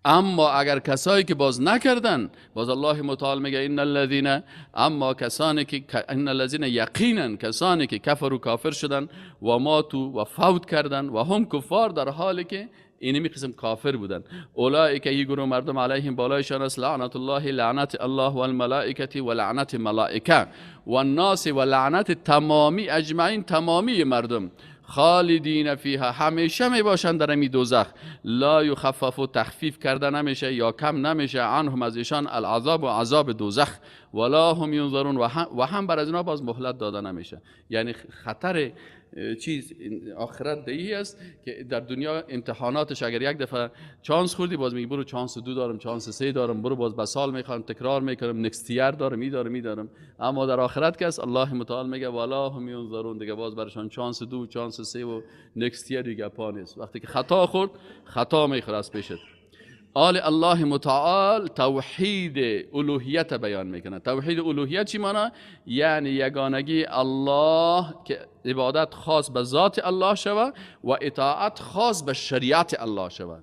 اما اگر کسایی که باز نکردن، باز الله متعال میگه ان الذین، اما کسانی که ان الذین، یقینا کسانی که کفروا، کافر شدن، و ماتو، و فوت کردن، و هم کفار، در حالی که اینمی قسم کافر بودن، اولئک، ای گروه مردم، علیهم، بالایشان است، لعنت الله، لعنت الله، و الملائکه، و لعنت ملائکه، و الناس، و لعنت تمامی، اجمعین، تمامی مردم، خالدین فیها، همیشه می باشند در امی دوزخ، لا یخفف، تخفیف کرده نمیشه یا کم نمیشه، عنهم، از ایشان، العذاب، و عذاب دوزخ، ولا هم ینظرون، و هم بر از اینا باز مهلت داده نمیشه. یعنی خطر چیز آخرت دهی است که در دنیا امتحاناتش اگر یک دفعه چانس خوردی باز میگی برو چانس 2 دارم، چانس 3 دارم، برو باز به سال میخوام تکرار میکنم، next year دارم، میدارم میدارم. اما در آخرت که است الله متعال میگه ولا هم ینظرون، دیگه باز برشان چانس 2، چانس 3 و next year دیگه پا نیست. وقتی که خطا خورد خطا میخوره از پیشت. آل الله متعال توحید الوهیت بیان میکنه. توحید الوهیت چی مانا؟ یعنی یگانگی الله که عبادت خاص به ذات الله شوه و اطاعت خاص به شریعت الله شوه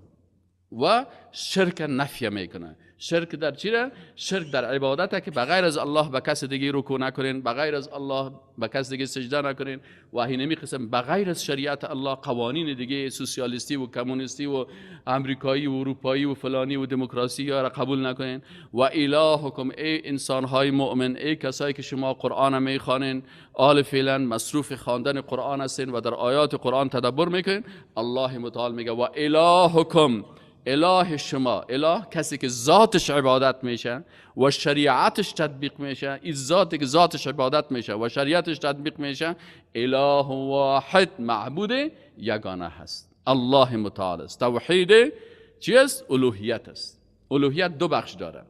و شرک نفی میکنه. شرک در چیه؟ شرک در عبادت که بغیر از الله به کس دیگه رکوع نکنین، بغیر از الله به کس دیگه سجده نکنین و اینمی قسم بغیر از شریعت الله قوانین دیگه سوسیالیستی و کمونیستی و امریکایی و اروپایی و فلانی و دموکراسی را قبول نکنین. و الهکم، ای انسانهای مؤمن، ای کسایی که شما قرآن میخوانین، آل فعلا مصروف خواندن قرآن هستین و در آیات قرآن تدبر میکنین، الله متعال میگه و الهکم، اله شما، اله کسی که ذاتش عبادت میشه و شریعتش تطبیق میشه، این ذاتی که ذاتش عبادت میشه و شریعتش تطبیق میشه، اله واحد، معبود یگانه هست، الله متعال است. توحید چی است؟ الوهیت است. الوهیت دو بخش داره،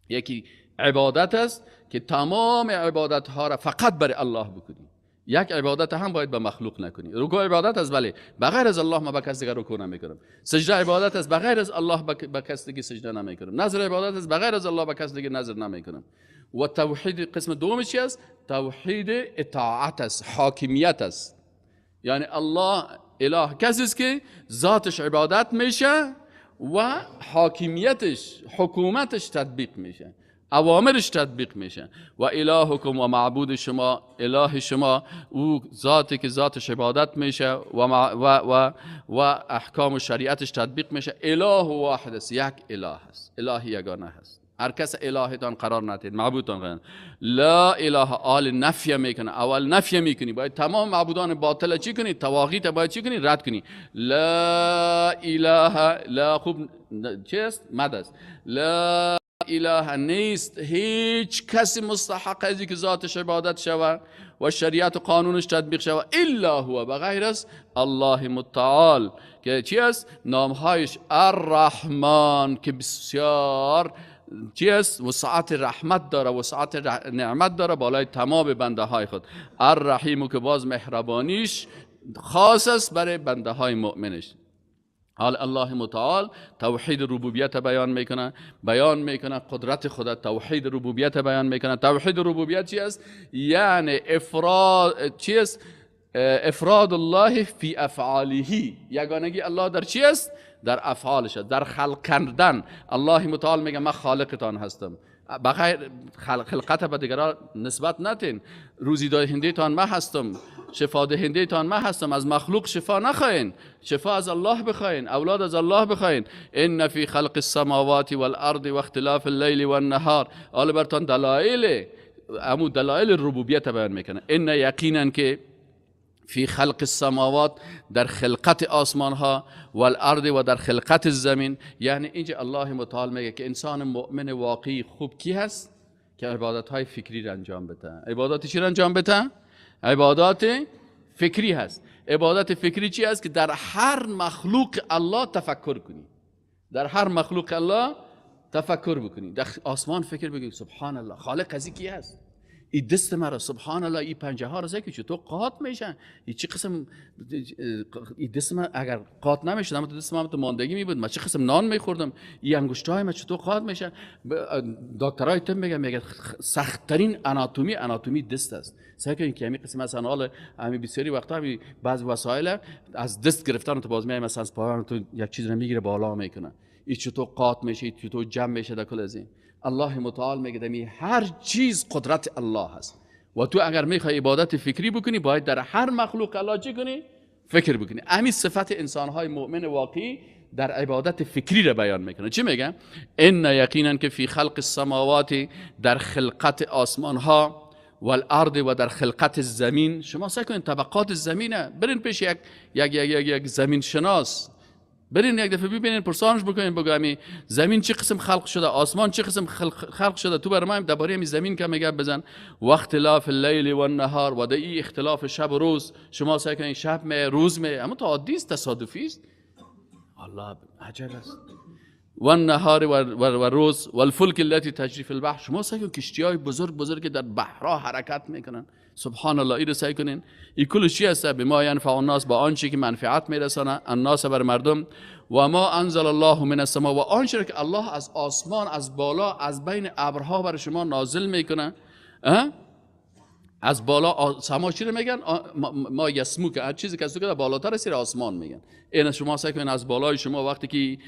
یکی عبادت است که تمام عبادت ها را فقط برای الله بکنی، یک عبادت هم باید به مخلوق نکنی. رکوع عبادت است، بله، بغیر از الله ما به کس دیگر رکوع نمیکنم. سجده عبادت است، بغیر از الله به کس دیگه سجده نمیکنم. نذر عبادت است، بغیر از الله به کس دیگه نذر نمیکنم. و توحید قسم دوم چی است؟ توحید اطاعت است، حاکمیت است. یعنی الله اله کسی است که ذاتش عبادت میشه و حاکمیتش، حکومتش تطبیق میشه، اوامرش تطبیق میشه. و الهکم، و معبود شما، اله شما، او ذاتی که ذاتش عبادت میشه و و و احکام و شریعتش تطبیق میشه، اله واحد است، یک اله است، اله یگانه است. هر کس الهتان قرار ندید، معبودتان قرار. لا اله، آل نفی میکنه، اول نفی میکنی، باید تمام معبودان باطل چی کنی؟ طواغیت باید چی کنی؟ رد کنی. لا اله، لا خوب چی است؟ مد است. لا اله نیست هیچ کسی مستحق از که ذاتش عبادت شود و شریعت و قانونش تطبیق شود الا هو، بغیر از الله متعال که چی است؟ نامهایش الرحمن که بسیار چی است؟ وسعت رحمت داره، وسعت نعمت داره بالای تمام بنده های خود. الرحیم که باز مهربانیش خاص است برای بنده های مؤمنش. حال الله متعال توحید ربوبیت بیان میکنه، بیان میکنه قدرت خدا، توحید ربوبیت بیان میکنه. توحید ربوبیت چی است؟ یعنی افراد چی است؟ افراد الله فی افعاله، یگانگی الله در چی است؟ در افعالش، در خلق کردن. الله متعال میگه من خالقتان هستم، بغیر خلقت به دیگران نسبت نتین. روزی دهنده تان من هستم، شفا دهنده تان من هستم، از مخلوق شفا نخواین، شفا از الله بخواین، اولاد از الله بخواین. ان فی خلق السماوات والارض و اختلاف اللیل والنهار. حالا برتان دلایل، امو دلایل ربوبیت بیان میکنه. ان یقینا که فی خلق السماوات در خلقت آسمان ها، والارض و در خلقت زمین. یعنی اینجا الله متعال میگه که انسان مؤمن واقعی خوب کی هست؟ که عبادت های فکری را انجام بده. عبادات چی را انجام بده؟ عبادات فکری هست. عبادت فکری چی هست؟ که در هر مخلوق الله تفکر کنی، در هر مخلوق الله تفکر بکنی، در آسمان فکر بکنی سبحان الله خالق از کی هست؟ این دست مرا سبحان الله، این پنجه ها را که چطور قاط میشن، این چه قسم، این دست من اگر قاط نمیشد اما دست من تو ماندگی می بود، من چه قسم نان میخوردم، این انگشتای من چطور قاط میشن. دکترای طب میگه سخت ترین اناتومی دست است. سعی کنین که همین قسم مثلا حال همین بسیاری وقتا همین بعض وسایل از دست گرفتن تو باز میای مثلا از پایان تو یک چیز رو میگیره بالا میکنه، این چطور قاط میشه، این چطور جمع میشه. در کل از این الله متعال میگه دمی هر چیز قدرت الله هست و تو اگر میخوای عبادت فکری بکنی باید در هر مخلوق الله چی کنی؟ فکر بکنی. همین صفت انسانهای مؤمن واقعی در عبادت فکری را بیان میکنه. چی میگه؟ ان یقینا که فی خلق السماوات در خلقت آسمان ها، والارض و در خلقت زمین. شما سعی کنین طبقات زمینه برین پیش یک یک یک یک زمین شناس، برین یک دفعه ببینین، پرسانش بکنین، بگو امی زمین چه قسم خلق شده، آسمان چه قسم خلق شده، تو برای ما درباره امی زمین که میگه بزن. و اختلاف اللیل و النهار و در اختلاف شب و روز. شما سعی کنین شب می روز می، اما تا عادی است، تصادفی است. الله عجب است. و النهار و روز و الفلک التي تجری فی البحر. شما سعی کنین کشتی های بزرگ بزرگ که در بحرها حرکت میکنن، سبحان الله، این رو سعی کنین. این کل چی هست؟ به ما ینفع الناس، با آنچه که منفعت میرسانه، الناس بر مردم. و ما انزل الله من السماء، و آنچه که الله از آسمان، از بالا، از بین ابرها بر شما نازل میکنه. از بالا سما چی رو میگن؟ ما یسمو، که هر چیزی که از تو که بالاتر است آسمان میگن. این شما سعی کنین از بالای شما وقتی که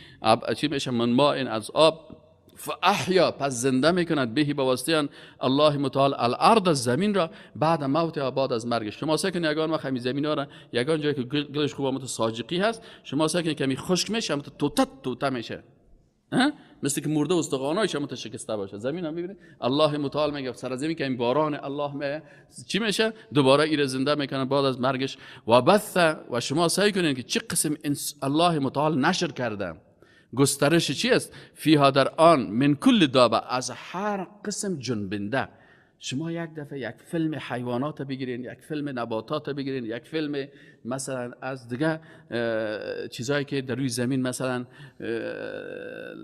چی میشه، من ما این از آب، فاحیا پس زنده میکند، بهی به واسطه الله متعال الارض زمین را بعد موت یا بعد از مرگش. شما سعی کنید یگان وقت همین زمین ها را یگان جایی که گلش خوب مت ساجقی هست، شما سعی کنید کمی خشک میشه، مت توته توته میشه، مثل که مرده استخوانایش هم شکسته باشه. زمین هم ببینید الله متعال میگه سر زمین که این باران الله می چی میشه، دوباره ایره زنده میکنه بعد از مرگش. و بث، و شما سعی کنید که چه قسم الله متعال نشر کرده، گسترش چی است؟ فیها در آن، من کل دابه از هر قسم جنبنده. شما یک دفعه یک فیلم حیوانات بگیرین، یک فیلم نباتات بگیرین، یک فیلم مثلا از دیگه چیزایی که در روی زمین مثلا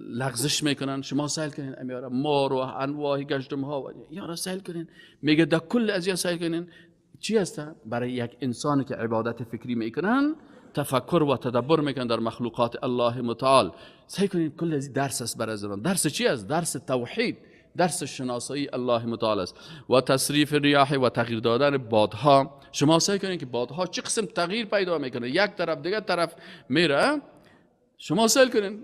لغزش میکنن، شما سیل کنین امیارا مار و انواع گشتم ها یارا سیل کنین. میگه در کل از یا سیل کنین چی هست؟ برای یک انسانی که عبادت فکری میکنن، تفکر و تدبر میکنن در مخلوقات الله متعال. سعی کنین کل از درس است برای زنان. درس چی است؟ درس توحید، درس شناسایی الله متعال است. و تصریف ریاح و تغییر دادن بادها. شما سعی کنین که بادها چه قسم تغییر پیدا میکنه، یک طرف دیگه طرف میره. شما سعی کنین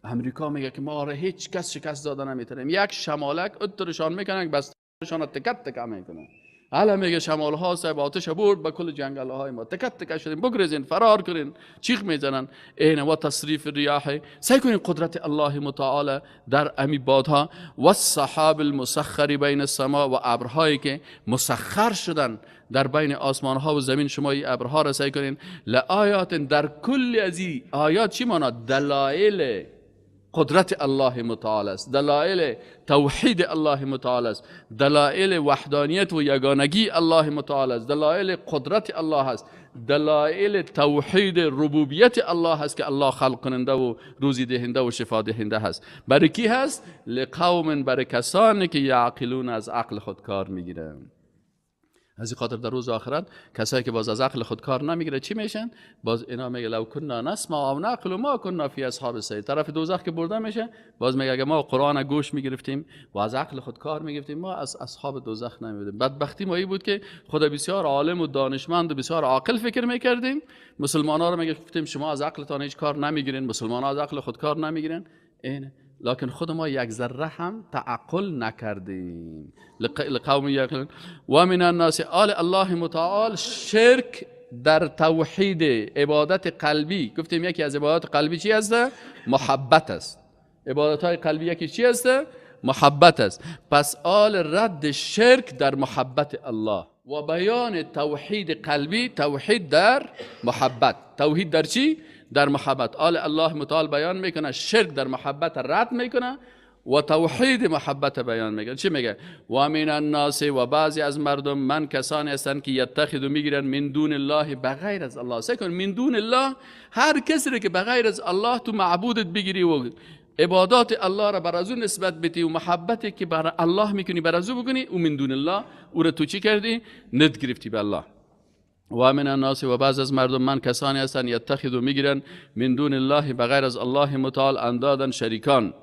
امریکا میگه که ما را هیچ کس شکست داده نمیتونیم، یک شمالک اترشان میکنن، بس شان تکت تک میکنن. حالا میگه شمال ها صاحب آتش برد به کل جنگل های ما، تکت تک شدیم، بگریزین، فرار کنین، چیخ میزنن. این و تصریف ریاح، سعی کنین قدرت الله متعال در امی بادها. و السحاب المسخر بین السماء، و ابرهایی که مسخر شدن در بین آسمان ها و زمین، شما این ابرها را سعی کنین. لآیات، در کل از این آیات چی مانا؟ دلایل. قدرت الله متعال است، دلایل توحید الله متعال است، دلایل وحدانیت و یگانگی الله متعال است، دلایل قدرت الله است، دلایل توحید ربوبیت الله است که الله خلق کننده و روزی دهنده و شفا دهنده هست. برای کی هست؟ لقوم، برای کسانی که یعقلون، از عقل خود کار میگیرن. از این خاطر در روز آخرت کسایی که باز از عقل خود کار نمیگیره چی میشن؟ باز اینا میگه لو کنا نسمع او نعقل ما کنا فی اصحاب السعیر. طرف دوزخ که برده میشه باز میگه اگه ما قرآن گوش میگرفتیم و از عقل خود کار میگرفتیم ما از اصحاب دوزخ نمیبودیم. بدبختی ما این بود که خدا بسیار عالم و دانشمند و بسیار عاقل فکر میکردیم، مسلمان ها رو میگفتیم شما از عقلتان هیچ کار نمیگیرین، مسلمان ها از عقل خود کار نمیگیرن، این لکن خود ما یک ذره هم تعقل نکردیم. لقوم یعقلون. و من الناس، آل الله متعال شرک در توحید عبادت قلبی، گفتیم یکی از عبادات قلبی چی هست؟ محبت است. عبادت های قلبی یکی چی هست؟ محبت است. پس آل رد شرک در محبت الله و بیان توحید قلبی، توحید در محبت. توحید در چی؟ در محبت. آل الله متعال بیان میکنه شرک در محبت رد میکنه و توحید محبت بیان میکنه. چی میگه؟ و من الناس، و بعضی از مردم، من کسانی هستند که یتخذ میگیرن من دون الله، بغیر از الله. سکن من دون الله، هر کسی که بغیر از الله تو معبودت بگیری و عبادات الله را بر از او نسبت بدی و محبتی که بر الله میکنی بر از او بکنی، او من دون الله، او را تو چی کردی؟ ند گرفتی به الله. و من الناس، و بعض از مردم، من کسانی هستند یتخذ میگیرن من دون الله، بغیر از الله متعال، اندادن، شریکان،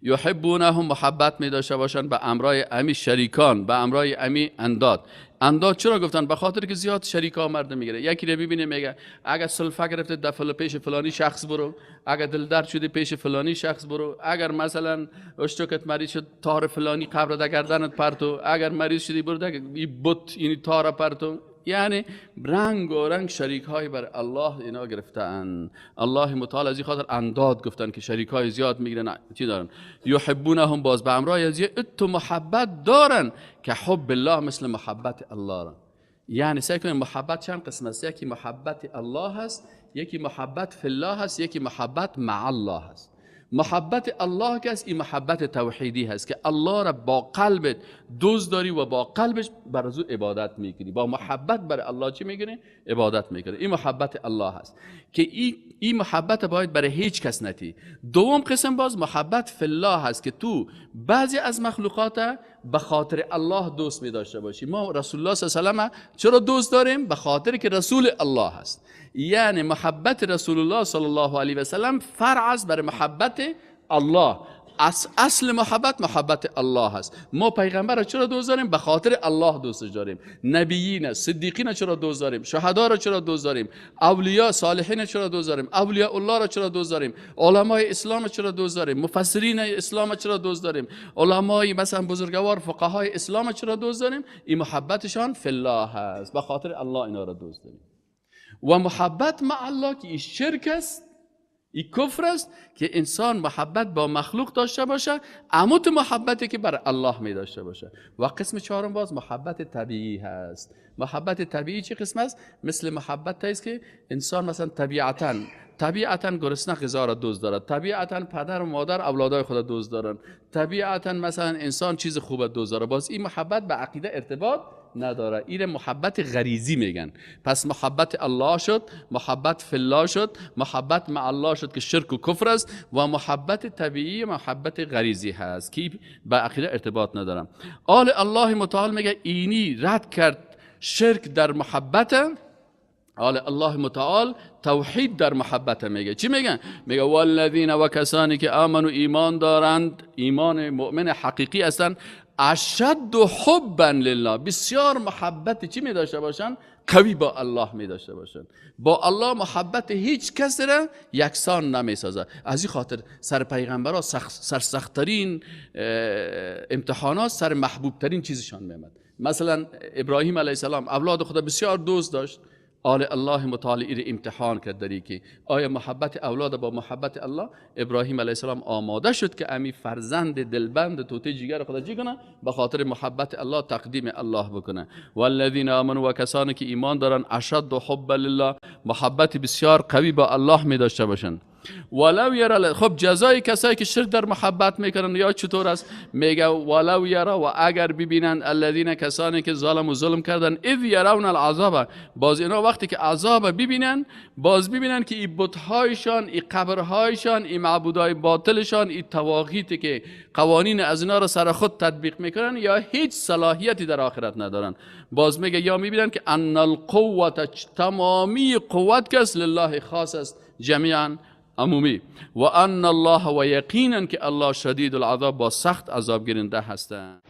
یحبونهم، محبت می داشته باشند به امرای امی شریکان، به امرای امی انداد. انداد چرا گفتن؟ به خاطر که زیاد شریکا مردم میگیره. یکی رو ببینه میگه اگر سلفه گرفته دفل پیش فلانی شخص برو، اگر دل درد شده پیش فلانی شخص برو، اگر مثلا اشتکت مریض شد تار فلانی قبر در گردنت پرتو، اگر مریض شدی برو این بت این تار پرتو. یعنی رنگ و رنگ شریک های بر الله اینا گرفتن. الله متعال از این خاطر انداد گفتن که شریک های زیاد میگیرن. چی دارن؟ یحبونهم، باز به امرای از تو محبت دارن که حب الله مثل محبت الله را. یعنی سعی کنیم محبت چند قسم است؟ یکی محبت الله هست، یکی محبت فی الله هست، یکی محبت مع الله هست. محبت الله که است این محبت توحیدی هست که الله را با قلبت دوست داری و با قلبش بر از او عبادت میکنی، با محبت بر الله چی میکنی؟ عبادت میکنی. این محبت الله هست که این محبت باید برای هیچ کس نتی. دوم قسم باز محبت فی الله هست که تو بعضی از مخلوقات به خاطر الله دوست می داشته باشی. ما رسول الله صلی الله علیه و چرا دوست داریم؟ به خاطر که رسول الله هست. یعنی محبت رسول الله صلی الله علیه و سلم فرع است بر محبت الله. اصل محبت محبت الله هست. ما پیغمبر را چرا دوست داریم؟ به خاطر الله دوستش داریم. نبیین، صدیقین چرا دوست داریم؟ شهدا را چرا دوست داریم؟ اولیا صالحین چرا دوست داریم؟ اولیاء الله را چرا دوست داریم؟ علمای اسلام چرا دوست داریم؟ مفسرین اسلام چرا دوست داریم؟ علمای مثلا بزرگوار فقهای اسلام چرا دوست داریم؟ این محبتشان فی الله هست، به خاطر الله اینا را دوست داریم. و محبت مع الله که این شرک است، این کفر است که انسان محبت با مخلوق داشته باشه، اما تو محبتی که بر الله می داشته باشه. و قسم چهارم باز محبت طبیعی هست. محبت طبیعی چه قسم است؟ مثل محبت است که انسان مثلا طبیعتاً گرسنه غذا را دوست دارد، طبیعتاً پدر و مادر اولادای خود دوست دارن، طبیعتاً مثلا انسان چیز خوب دوست داره. باز این محبت به عقیده ارتباط نداره، این محبت غریزی میگن. پس محبت الله شد، محبت فی الله شد، محبت مع الله شد که شرک و کفر است، و محبت طبیعی محبت غریزی هست که به عقیده ارتباط نداره. آل الله متعال میگه اینی رد کرد شرک در محبت. آل الله متعال توحید در محبت میگه. چی میگن؟ میگه والذین، و کسانی که آمنو، ایمان دارند، ایمان مؤمن حقیقی هستند، اشد حبا لله، بسیار محبت چی می داشته باشن؟ قوی با الله می داشته باشن. با الله محبت هیچ کس را یکسان نمی سازه. از این خاطر سر پیغمبرا سرسخت‌ترین امتحانات سر محبوب ترین چیزشان میامد. مثلا ابراهیم علیه السلام اولاد خدا بسیار دوست داشت، آل الله متعال ایر امتحان کرد داری که آیا محبت اولاد با محبت الله؟ ابراهیم علیه السلام آماده شد که امی فرزند دلبند توته جگر خدا چی کنه؟ به خاطر محبت الله تقدیم الله بکنه. والذین آمنوا، و کسانی که ایمان دارن، اشد حب لله، محبت بسیار قوی با الله می داشته باشن. ولو یرا، خب جزای کسایی که شرک در محبت میکنن یا چطور است؟ میگه ولو یرا، و اگر ببینند الذین کسانی که ظلم و ظلم کردن، اذ یرون العذاب، باز اینا وقتی که عذاب ببینن، باز ببینن که این بت‌هایشان، این قبرهایشان، این معبودای باطلشان، این طواغیتی که قوانین از اینا را سر خود تطبیق میکنن یا هیچ صلاحیتی در آخرت ندارن. باز میگه یا میبینن که ان القوة، تمامی قوت کس لله خاص است، جمیعا عمومی، و ان الله، و یقینا که الله شدید العذاب، با سخت عذاب گیرنده هستند.